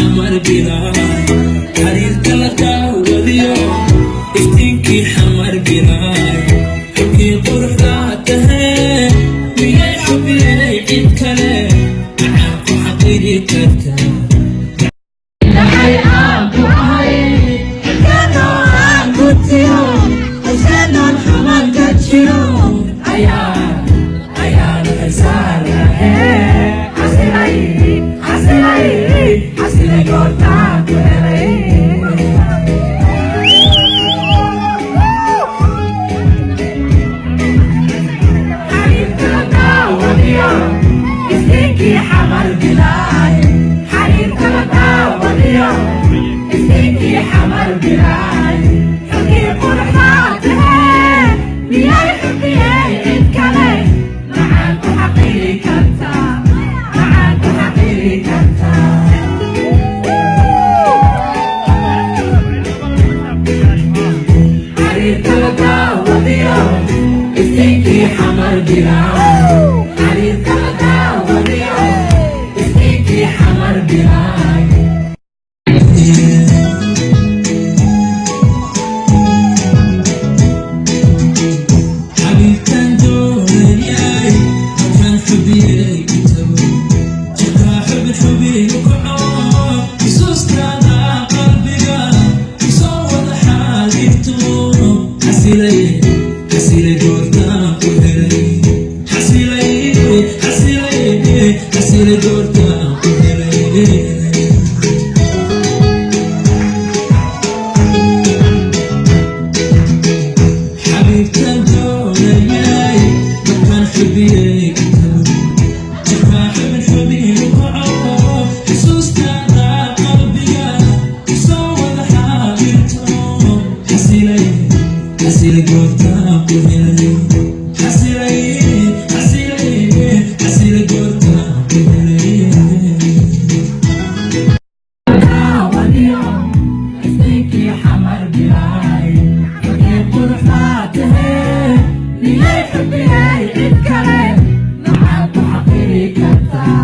Xamar bilaay, xariirta la daawadiyo, iftiinkii Xamar bilaay, xubkii quruxdaa tahee, miyay xubiyey cid kale maxaa ku xaqiri kartaa? Waxay aan ku ahay xilkaanoo aan gutiyo, xiseenaan xumaan ka jiro Ayaan xilsaarahe. Xasilay, xasilay, xasilay goortaan ku helay. Xariirta la daawadiyo, iftiinkii Xamar bilaay, xariirta la daawadiyo, iftiinkii Xamar bilaay, xulkii quruxdaa tahee, miyay xubiyey cid kale maxaan ku xaqiri kartaa? Maxaan ku xaqiri kartaa? Xariirta la daawadiyo, iftiinkii Xamar bilaay, xariirta la daawadiyo, iftiinkii Xamar bilaay. Xabiibtaan doonayay markaan xubiyey intabo jirkaa, xubin xubigu kaco, xusuustaada qalbiga kusoo wada xaadirto. Xasilay, xasilay goortaan ku helay. Xasilay, xasilay, xasilay goortaan ku helay. Xabiibtaan doonayay markaan xubiyey intabo jirkaa, xubin xubigu kaco, xusuustaada qalbiga kusoo wada xaadirto. Xasilay, xasilay goortaan ku helay. Xasilay, xasilay, xasilay goortaan ku helay. Daawadiyo, iftiinkii Xamar bilaay, xulkii quruxdaa tahee, miyay xubiyey cid kale maxaad ku xaqiri kartaa?